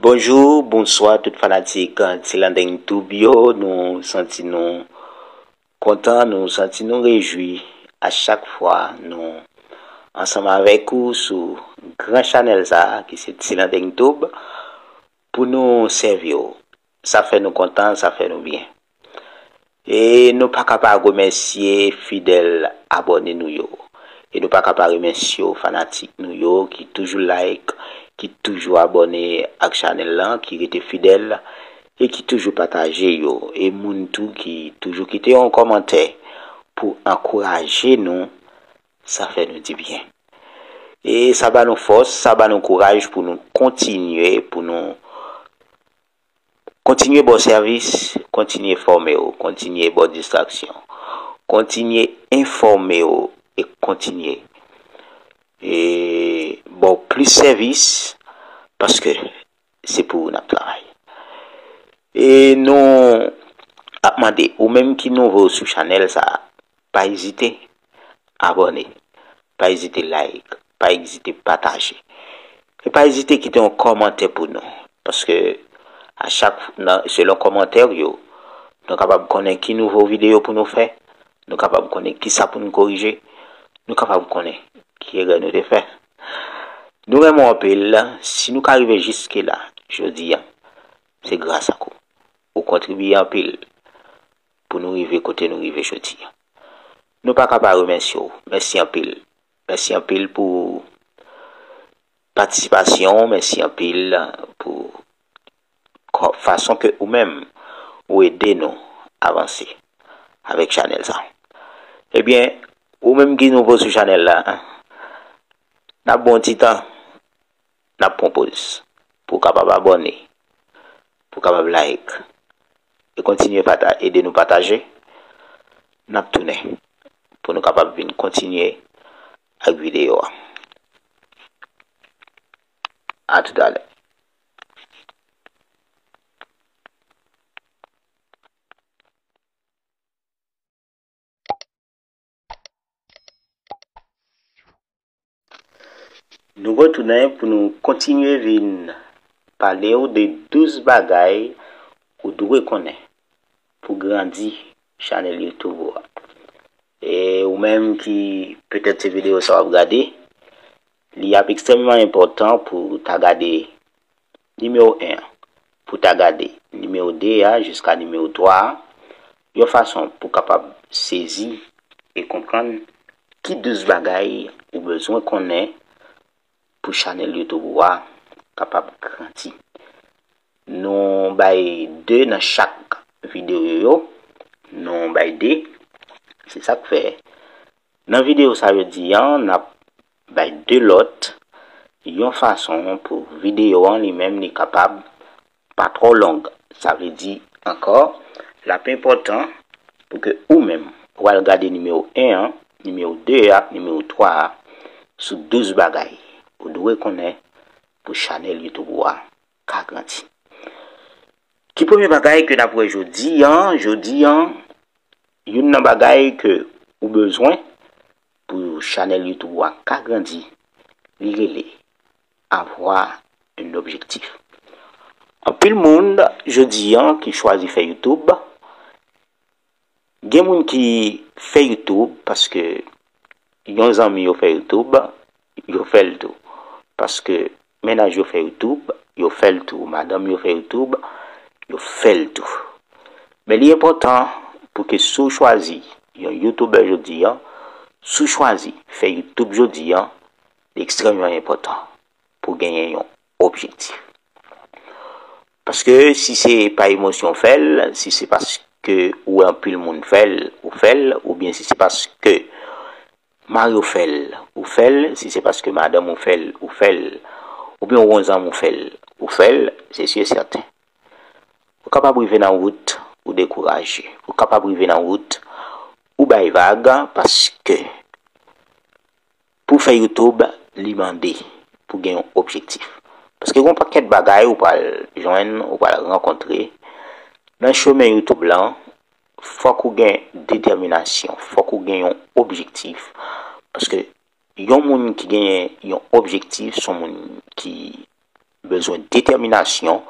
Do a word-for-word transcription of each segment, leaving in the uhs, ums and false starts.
Bonjou, bonswa tout fanatik Tilandeng Tube yo. Nou santi nou kontan, nou santi nou rejwi a chak fwa nou ansanm avèk ou sou gran chanèl sa a ki se Tilandeng Tube pou nou sèvi w. Sa fè nou kontan, sa fè nou byen. E nou pa ka pa remèsye fidèl abòne nou yo. E nou pa ka pa remèsye w fanatik nou yo ki toujou like, ki toujou abòne ak chanèl lan, ki rete fidèl e ki toujou pataje yo. E moun tou ki toujou kite yon kòmantè pou ankouraje nou, sa fè nou di byen. E sa ba nou fòs, sa ba nou kouraj pou nou kontinye, pou nou kontinye ba w sèvis, kontinye fòme w, kontinye ba w distraksyon, kontinye enfòme w e kontinye e ba w plis sèvis, paske se pou ou n ap travay. E nou ap mande, ou menm ki nouvo sou chanèl sa a, pa ezite abòne, pa ezite like, pa ezite pataje. E pa ezite kite yon kòmantè pou nou, paske a chak, nan, selon kòmantè yo, nou kapab konnen ki nouvo videyo pou nou fè, nou kapab konnen ki sa pou nou korije, nou kapab konnen ki erè nou te fè. Nou renmen w anpil, si nou ka rive jiske la, jodi a, se gras ak ou. Ou kontribye anpil pou nou rive kote nou rive jodi a. Nou pa ka pa remèsye w. Mèsi anpil. Mèsi anpil pou patisipasyon w. Mèsi anpil pou kò-, fason ke ou menm ou ede nou avanse avèk chanèl sa. Ebyen, ou menm ki nouvo sou chanèl la, n ap ba w yon ti tan, n ap pran poz pou w kapab abòne, pou w kapab like, e kontinye pata-, ede nou pataje. N ap tounen pou nou kapab vin kontinye ak videyo a. A toutalè. Nou retounen pou nou kontinye vin pale w de douz bagay ou dwe konnen pou grandi chanèl YouTube ou a. E ou menm ki petèt se videyo sa w ap gade, li ap ekstrèmman enpòtan pou w ta gade nimewo en an, pou w ta gade nimewo de a jiska nimewo twa a, yon fason pou w kapab sezi e konprann ki douz bagay ou bezwen konnen pou chanèl YouTube ou a kapab grandi. Nou bay de nan chak videyo yo. Nou bay de. Se sa k fè, nan videyo sa jodi a, n ap bay de lòt, yon fason pou videyo an li menm li kapab pa twò long. Sa vle di ankò, l ap enpòtan pou ke ou menm, ou al gade nimewo en an, nimewo de a, nimewo twa a, sou douz bagay ou dwe konnen pou chanèl YouTube ou a ka grandi. Ki premye bagay ke n ap wè jodi a? Jodi a, youn nan bagay ke ou bezwen pou chanèl YouTube ou a ka grandi, li rele avoir un objectif. Anpil moun jodi a ki chwazi fè YouTube, gen moun ki fè YouTube paske yon zanmi yo fè YouTube, yo fè l tou. Paske mennaj yo fè YouTube, yo fè l tou. Madanm yo fè YouTube, yo fè l tou. Men li enpòtan pou ke si w chwazi yon YouTuber jodi a, si w chwazi fè YouTube jodi a, li ekstrèmman enpòtan pou genyen yon objektif. Paske si se pa emosyon w fè l, si se paske ou wè anpil moun fè l, ou fè l, oubyen si se paske mari w fè l, ou fè l, si se paske madanm ou fè l, ou fè l, oubyen ou gon zanmi w fè l, ou fè l, se si e sèten. Ou kapab rive nan wout, ou dekouraje. Ou kapab rive nan wout, ou bay vag, paske pou fè YouTube, li mande pou gen yon objektif. Paske gen yon pakèt bagay ou pral jwenn, ou pral rankontre nan chemen YouTube lan, fòk ou gen detèminasyon, fòk ou gen yon objektif. Paske yon moun ki genyen yon objektif, se yon moun ki bezwen detèminasyon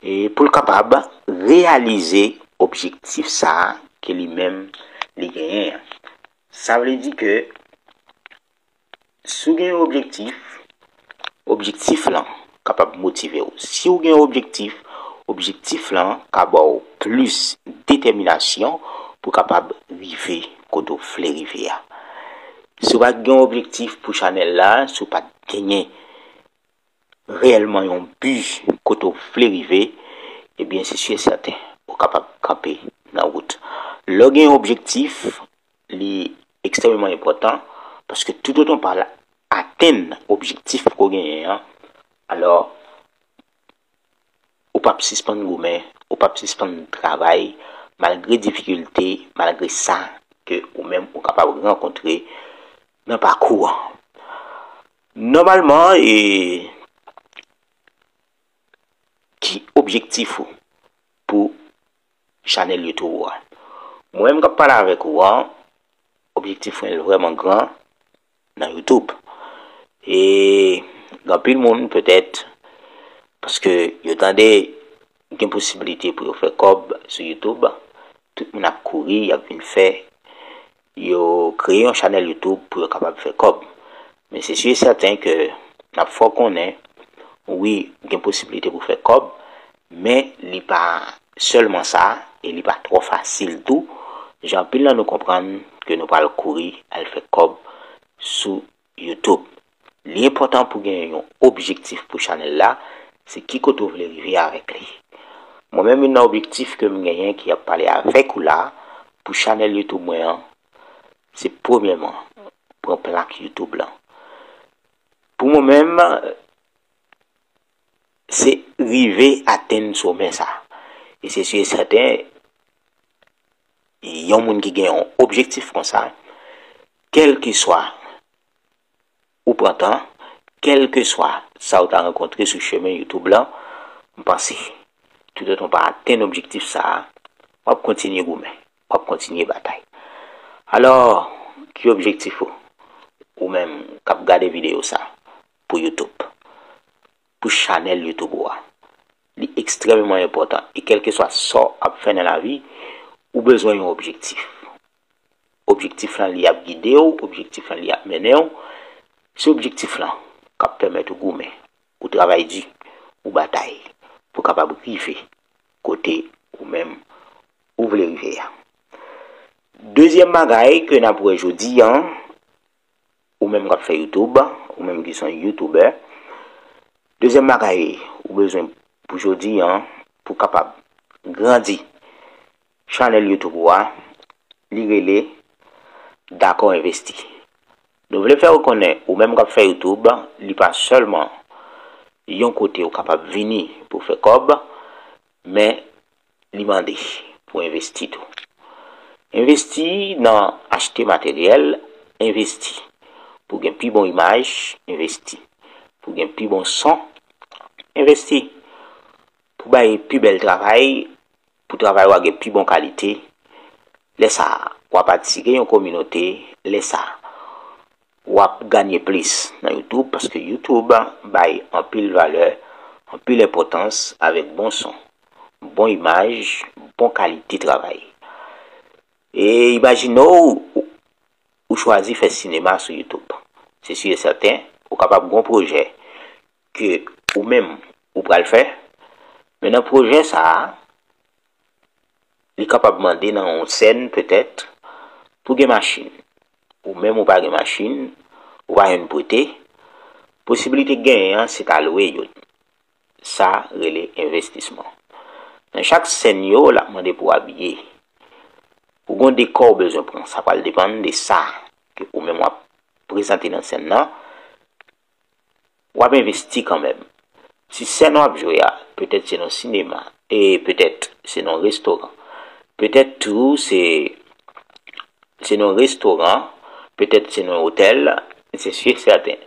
e pou l kapab reyalize objektif sa a ke li menm li genyen an. Sa vle di ke si w gen yon objektif, objektif lan kapab motive w. Si w gen yon objektif, objektif lan ka ba w plis detèminasyon pou w kapab rive kote w vle rive a. Si w pa t gen yon objektif pou chanèl la, si w pa t genyen reyèlman yon bi kote w vle rive, ebyen, se si e sèten ou kapab kanpe nan wout. Lè w gen yon objektif, li ekstrèmeman enpòtan, paske toutotan w pa atenn objektif ke w genyen an, alò, ou p ap sispann goumen, ou p ap sispann travay, malgre difikilte, malgre sa ke ou menm ou kapab rankontre nan pakou an. Nòmalman, e, ki objektif ou pou chanèl YouTube ou a? Mwen menm k ap pale avèk ou an, objektif mwen vrèman gran nan YouTube. E gen anpil moun, petèt, paske yo tande gen posiblite pou yo fè kòb sou YouTube, tout moun ap kouri, y ap vin fè, yo kreye yon chanèl YouTube pou yo kapab fè kòb. Men se si e sèten ke n ap fè w konnen, wi, gen posiblite pou fè kòb, men li pa sèlman sa, e li pa twò fasil tou, jan anpil nan nou konprann ke nou pral kouri al fè kòb sou YouTube. Li enpòtan pou gen yon objektif pou chanèl la, se ki kote w vle rive avèk li. Mwen menm, youn nan objektif ke m genyen ki ap pale avèk ou la, pou chanèl YouTube mwen an, se premyèman, pran plak YouTube lan. Pou mwen menm, se rive atenn somè sa. E se si e sèten, yon moun ki gen yon objektif konsa, kèlkeswa ou pran tan, kèlkeswa sa ou ta rankontre sou chemen YouTube lan, m panse, toutotan w pa atenn objektif sa a, w ap kontinye goumen, w ap kontinye batay. Alò, ki objektif ou? Ou menm k ap gade videyo sa pou YouTube, pou chanèl YouTube ou a. Li ekstrèmeman enpòtan. E kèlkeswa sa w ap fè nan lavi, ou bezwen yon objektif. Objektif lan, li ap gide w, objektif lan, li ap mennen w. Se objektif lan k ap pèmèt ou goumen, ou travay di, ou batay, pou w kapab rive kote ou menm ou vle rive a. Dezyèm bagay ke n ap wè jodi an, ou menm k ap fè YouTube, ou menm ki se yon YouTuber, dezyèm bagay ou bezwen pou jodi an, pou w kapab grandi chanèl YouTube ou a, li rele Dakò Envesti. Nou vle fè w konnen, ou menm k ap fè YouTube, li pa sèlman yon kote ou kapab vini pou w fè kòb, men li mande pou w envesti tou. Envesti nan achte materyèl, envesti pou gen pi bon imaj, envesti pou gen pi bon son, envesti pou bay pi bèl travay, pou travay ou a gen pi bon kalite. Lè sa a, w ap atire yon kominote, lè sa a, w ap ganye plis nan YouTube, paske YouTube bay anpil valè, anpil enpòtans avèk bon son, bon imaj, bon kalite travay. E imajine w, ou chwazi fè sinema sou YouTube. Se si e sèten, ou kapab gen yon pwojè ke ou menm ou pral fè, men nan pwojè sa a, li kapab mande nan yon sèn, petèt, pou gen machin. Ou menm ou pa gen machin, ou pa jwenn prete, posiblite genyen an, se ta lwe youn. Sa rele envestisman. Nan chak sèn yo, l ap mande pou w abiye. Ou gen dekò ou bezwen pran, sa pral depann de sa ke ou menm w ap prezante nan sèn nan. W ap envesti kanmenm. Si sèn w ap jwe a, petèt se nan sinema, e petèt se nan restoran, petèt tou se, se nan restoran, petèt se nan otèl, se si e sèten,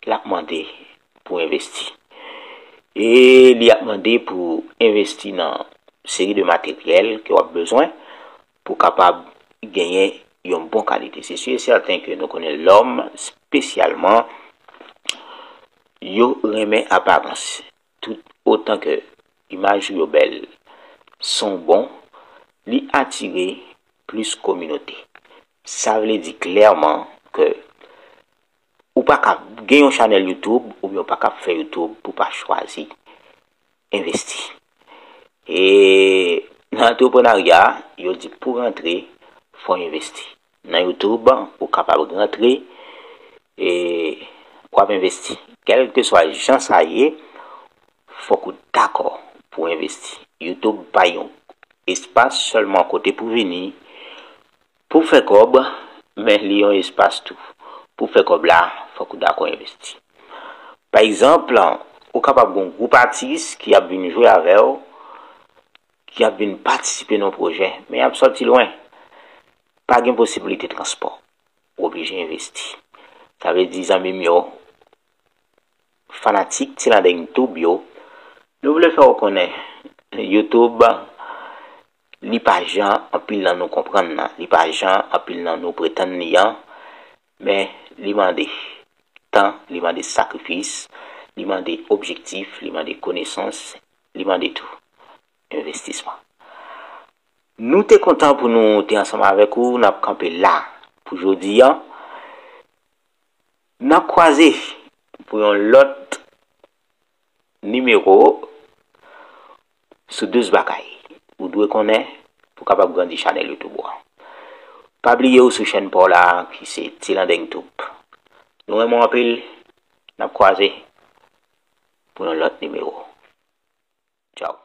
l ap mande pou envesti. E li ap mande pou envesti nan seri de materyèl ke w ap bezwen pou kapab genyen yon bon kalite. Se si e sèten ke nou konnen lòm, espesyalman yo renmen aparans. Tout otan ke imaj ou yo bèl, son bon, li atire plis kominote. Sa vle di klèman ke ou pa ka gen yon chanèl YouTube oubyen ou pa ka fè YouTube pou pa chwazi envesti. E nan antreprenarya, yo di pou rantre, fò envesti. Nan YouTube, ou kapab rantre, e w ap envesti. Kèlkeswa jan sa ye, fòk ou dakò pou envesti. YouTube pa yon espas sèlman kote pou vini, pou fè kòb, men li yon espas tou. Pou fè kòb la, fòk ou dakò envesti. Pa egzanp, ou kapab gen yon gwoup atis ki ap vin jwe avè w, ki ap vin patisipe nan yon pwojè, men y ap sòti lwen. Pa gen posiblite transpò. Ou oblije envesti. Sa vle di, zanmi m yo, fanatik Ti Landeng Tube yo, nou vle fè w konnen YouTube, li pa jan anpil nan nou konprann nan, li pa jan anpil nan nou pretann li an, men li mande tan, li mande sakrifis, li mande objektif, li mande konesans, li mande tou envestisman. Nou te kontan pou nou te ansanm avèk ou, n ap kanpe la pou jodi a. N ap kwaze pou yon lòt nimewo sou douz bagay ou dwe konnen pou w kapab grandi chanèl YouTube ou an. Pa bliye ou sou chèn pa w la ki se Ti Landeng Tube. Nou renmen w anpil, n ap kwaze pou yon lòt nimewo. Tchaw.